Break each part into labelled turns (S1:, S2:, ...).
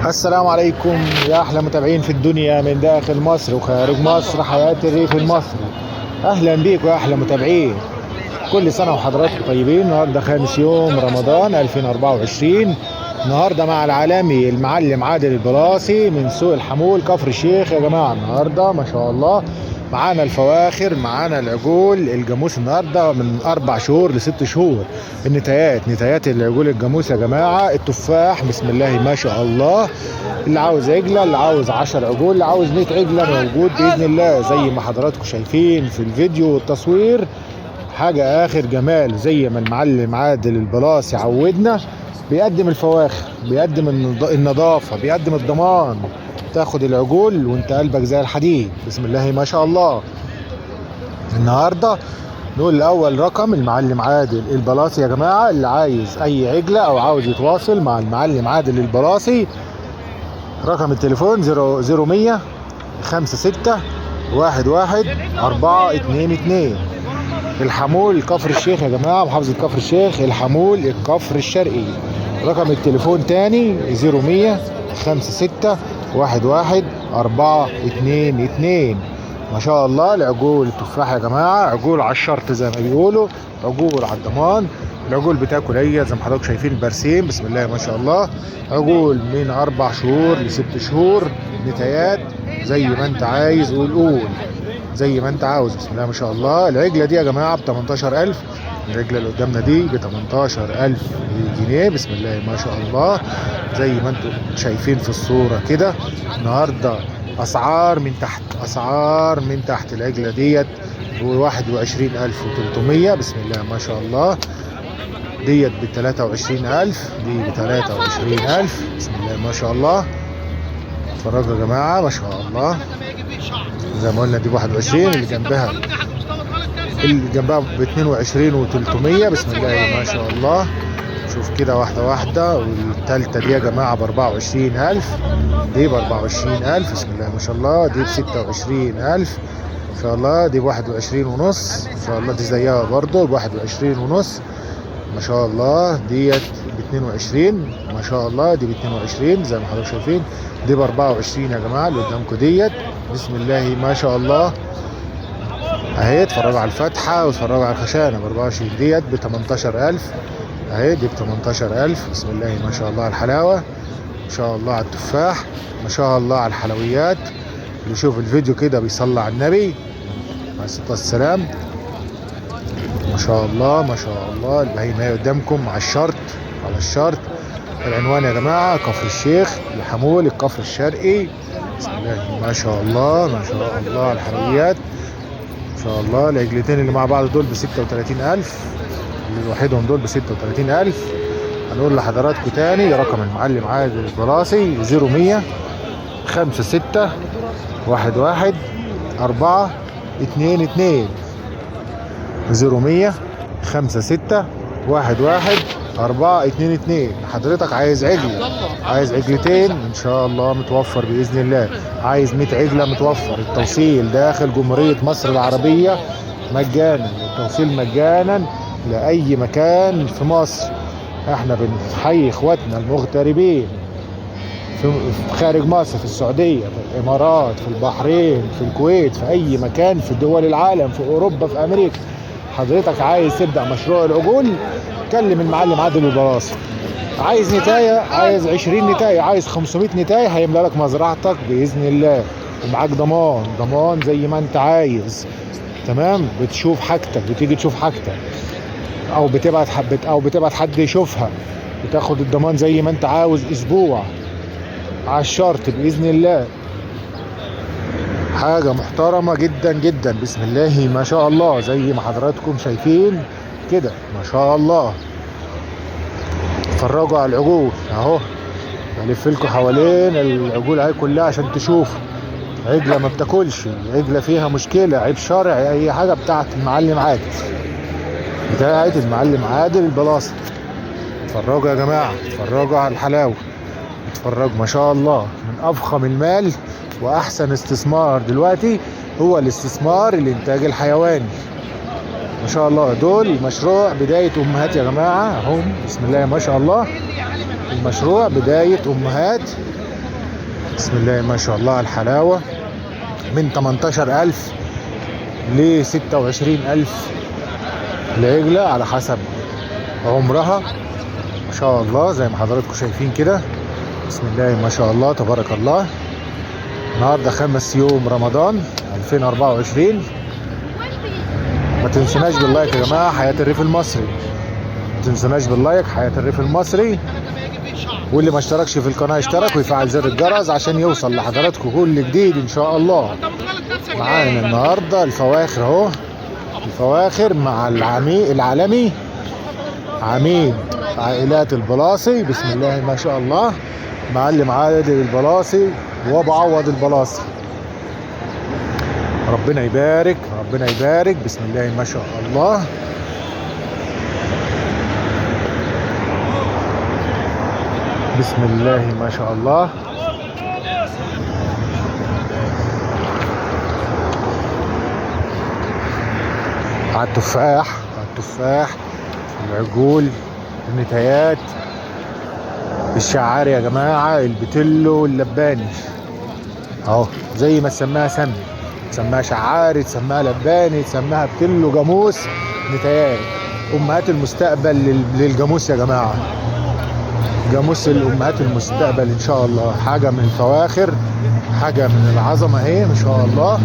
S1: السلام عليكم يا احلى متابعين في الدنيا من داخل مصر وخارج مصر، حياة الريف المصري. اهلا بيكم يا احلى متابعين، كل سنة وحضراتكم طيبين. النهارده خامس يوم رمضان 2024. النهارده مع العالمي المعلم عادل البلاصي من سوق الحمول كفر الشيخ. يا جماعة النهارده ما شاء الله معانا الفواخر، معانا العجول الجاموس النهارده من 4 شهور ل6 شهور. النتايات، نتايات العجول الجاموس يا جماعة. التفاح بسم الله ما شاء الله، اللي عاوز عجله، اللي عاوز 10 عجول، اللي عاوز 100 عجله موجود باذن الله، زي ما حضراتكم شايفين في الفيديو والتصوير. حاجة اخر جمال، زي ما المعلم عادل البلاصي عودنا، بيقدم الفواخر، بيقدم النظافة، بيقدم الضمان. تاخد العجول وانت قلبك زي الحديد، بسم الله ما شاء الله. النهارده نقول الاول رقم المعلم عادل البلاصي يا جماعة، اللي عايز اي عجله او عاوز يتواصل مع المعلم عادل البلاصي، رقم التليفون 00100 56 11 422. الحمول كفر الشيخ يا جماعة، محافظة كفر الشيخ، الحمول الكفر الشرقي. رقم التليفون تاني 0100 56 11 422. ما شاء الله العجول التفاح يا جماعة، عجول على الشرط زي ما بيقولوا، عجول على الضمان. العجول بتاكل هي زي ما حضراتكم شايفين برسيم بسم الله ما شاء الله. عجول من 4 شهور ل6 شهور، نتايات زي ما انت عايز، قول زي ما انت عاوز بسم الله ما شاء الله. العجلة دي يا جماعة ب 18000، العجلة اللي قدامنا دي ب 18000 جنيه بسم الله ما شاء الله، زي ما انتم شايفين في الصورة كده. النهارده اسعار من تحت، اسعار من تحت. العجلة ديت ب 21300 بسم الله ما شاء الله. ديت ب 23000، دي ب 23000 بسم الله ما شاء الله. اتفرجوا يا جماعة ما شاء الله، زي ما قلنا دي ب 21، اللي جنبها ب 22300 بسم الله ما شاء الله. شوف كده واحدة واحدة. والتالتة دي يا جماعة ب 24000، دي ب 24000 بسم الله ما شاء الله. دي ب 26000 ان شاء الله. دي ب 21.5 ان شاء الله. دي زيها برضه ب 21.5 ما شاء الله. ديت ب 22 ما شاء الله، دي ب 22 زي ما حضراتكم شايفين. دي ب 24 يا جماعة اللي قدامكم ديت بسم الله ما شاء الله. اهي اتفرجوا على الفتحة واتفرجوا على الخشانه ب 24. ديت ب 18000 اهي، دي ب 18000 بسم الله ما شاء الله على الحلاوة، ما شاء الله على التفاح، ما شاء الله على الحلويات. اللي يشوف الفيديو كده بيصلي على النبي عليه الصلاة والسلام. ما شاء الله ما شاء الله. البهيمة هي قدامكم على الشرط، على الشرط. العنوان يا جماعة كفر الشيخ، الحمول الكفر الشرقي بسم الله ما شاء الله. ما شاء الله على الحلويات ما شاء الله. العجلتين اللي مع بعض دول ب 36000، اللي لوحدهم دول ب 36000. هنقول لحضراتكم تاني رقم المعلم عادل البلاصي 0100 56 11 422، 0100 56 11 422. حضرتك عايز عجلة، عايز عجلتين ان شاء الله متوفر باذن الله. عايز 100 عجلة متوفر. التوصيل داخل جمهورية مصر العربية مجانا، التوصيل مجانا لأي مكان في مصر. احنا بنحيي اخواتنا المغتربين في خارج مصر، في السعودية، في الامارات، في البحرين، في الكويت، في اي مكان في دول العالم، في اوروبا، في امريكا. حضرتك عايز تبدأ مشروع العجول، كلم المعلم عادل البلاصي. عايز نتاية، عايز 20 نتاية، عايز 500 نتاية، هيملى لك مزرعتك بإذن الله، ومعاك ضمان، ضمان زي ما انت عايز. تمام، بتشوف حاجتك، بتيجي تشوف حاجتك، او بتبعت حبة، او بتبعت حد يشوفها، بتاخد الضمان زي ما انت عاوز، اسبوع على الشرط بإذن الله. حاجة محترمة جدا جدا بسم الله ما شاء الله، زي ما حضراتكم شايفين كده ما شاء الله. اتفرجوا على العجول اهو، بلف لكم حوالين العجول اهي كلها عشان تشوفوا. عجلة ما بتاكلش، عجلة فيها مشكلة، عيب شرعي، اي حاجة بتاعت المعلم عادل، بتاعت المعلم عادل البلاصي. اتفرجوا يا جماعة، اتفرجوا على الحلاوة، اتفرجوا ما شاء الله. من افخم المال واحسن استثمار دلوقتي هو الاستثمار الانتاج الحيواني ما شاء الله. دول مشروع بداية امهات يا جماعة هم بسم الله ما شاء الله. المشروع، بداية امهات. بسم الله ما شاء الله على الحلاوة، من 18000 ل 26000 العجلة على حسب عمرها. ما شاء الله زي ما حضراتكم شايفين كده، بسم الله ما شاء الله تبارك الله. النهارده 5 يوم رمضان 2024. ما تنسوناش بال like يا جماعة، حياة الريف المصري. ما تنسوناش بال like، حياة الريف المصري. واللي ما اشتركش في القناة يشترك ويفعل زر الجرس عشان يوصل لحضراتكم كل جديد ان شاء الله. معانا النهارده الفواخر اهو، الفواخر مع العالمي عميد عائلات البلاصي. بسم الله ما شاء الله، معلم عادل البلاصي وابو عوض البلاصي. ربنا يبارك، ربنا يبارك. بسم الله ما شاء الله. بسم الله ما شاء الله. على التفاح، على التفاح، العجول، النتايات، الشعار يا جماعة، البتلو، اللباني اهو، زي ما تسميها سمي، تسميها شعاري، تسميها لباني، تسميها بتلو، جاموس، نتايات. امهات المستقبل للجاموس يا جماعة، جاموس الامهات المستقبل ان شاء الله. حاجة من الفواخر، حاجة من العظمة اهي ما شاء الله.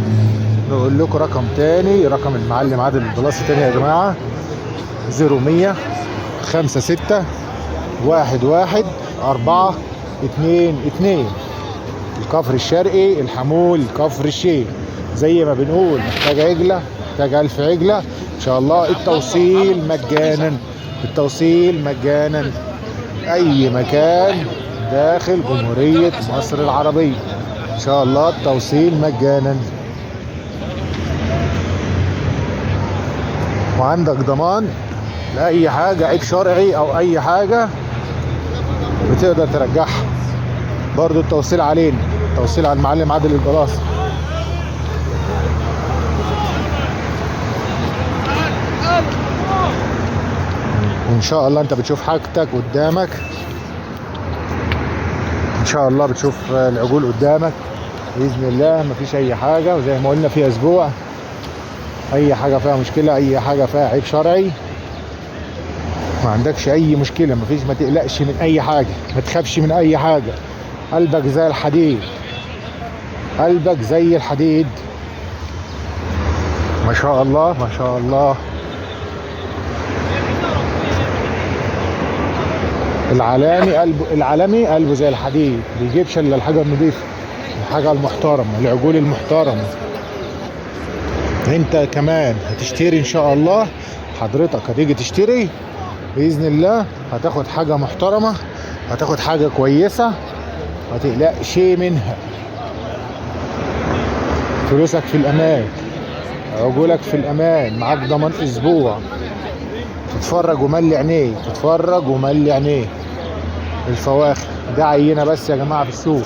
S1: نقول لكم رقم تاني، رقم المعلم عادل البلاصي تاني يا جماعة، 0100 56 11 422. الكفر الشرقي، الحمول، كفر الشيخ. زي ما بنقول، محتاج عجلة، محتاج 1000 عجلة ان شاء الله. التوصيل مجانا، التوصيل مجانا، اي مكان داخل جمهورية مصر العربية ان شاء الله، التوصيل مجانا. وعندك ضمان لأي حاجة، عيب شرعي او اي حاجة بتقدر ترجعها. برضو التوصيل علينا، التوصيل على المعلم عادل البلاصي. وان شاء الله انت بتشوف حاجتك قدامك، ان شاء الله بتشوف العجول قدامك باذن الله، مفيش اي حاجة. وزي ما قلنا في اسبوع، اي حاجة فيها مشكلة، اي حاجة فيها عيب شرعي، ما عندكش اي مشكلة، مفيش، ما تقلقش من اي حاجة، ما تخافش من اي حاجة. قلبك زي الحديد، قلبك زي الحديد. ما شاء الله ما شاء الله. العالمي قلبه، العالمي قلبه زي الحديد، بيجيبش الا الحاجة النظيفة، الحاجة المحترمة، العجول المحترمة. انت كمان هتشتري ان شاء الله، حضرتك هتيجي تشتري باذن الله، هتاخد حاجة محترمه، هتاخد حاجة كويسة، ما تقلقش منها. فلوسك في الامان، عجولك في الامان، معاك ضمان اسبوع. تتفرج وملي عينيك، تتفرج وملي عينيك. الفواخر ده عينه بس يا جماعة في السوق،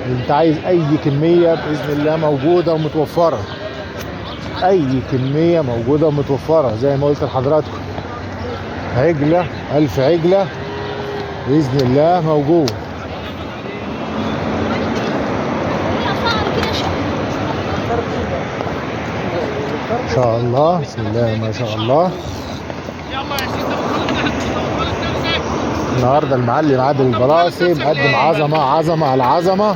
S1: انت عايز اي كمية باذن الله موجودة ومتوفره، اي كمية موجودة ومتوفره. زي ما قلت لحضراتكم، عجله 1000 عجله باذن الله موجود. ان شاء الله. بسم الله ما شاء الله. النهارده المعلم عادل البلاصي مقدم عظمه، عظمه على عظمه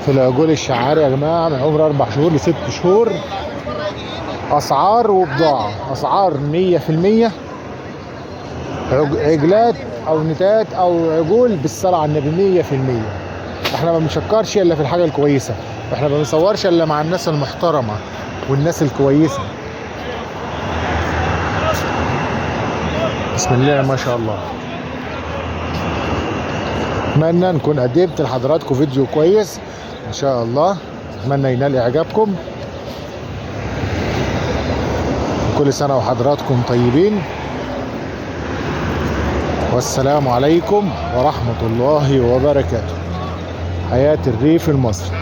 S1: في العجول الشعاري يا جماعة، من عمر 4 شهور ل6 شهور. اسعار وبضاعه، اسعار 100%، عجلات او نتات او عجول بالصلاة على النبي 100%. احنا ما بنشكرش الا في الحاجة الكويسة، احنا ما بنصورش الا مع الناس المحترمة والناس الكويسة. بسم الله ما شاء الله. اتمنى نكون قدمت لحضراتكم فيديو كويس ان شاء الله، اتمنى ينال اعجابكم. كل سنة وحضراتكم طيبين، والسلام عليكم ورحمة الله وبركاته. حياة الريف المصري.